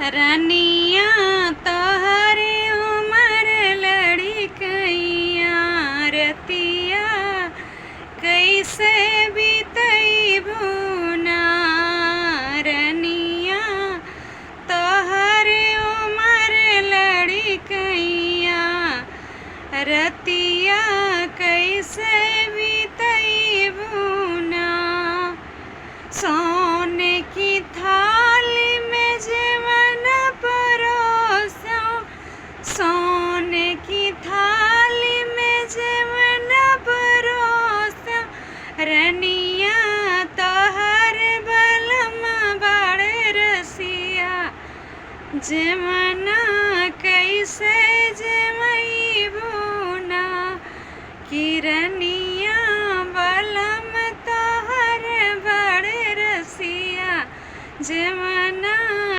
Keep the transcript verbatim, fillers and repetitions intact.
रनिया तोहरे उमर लड़िकइया, रतिया कइसे बितइबू ना। रनिया तोहरे उमर लड़िकइया, रतिया कइसे बितइबू ना। सोने की थाली में जेवन परोसो, सोने की थाली में जेवन परोसो, रनिया तोहर बलम बड़ रसिया, जेवना कइसे जेवइबू ना। कि रनिया बलम तोहर बड़ रसिया, जेवन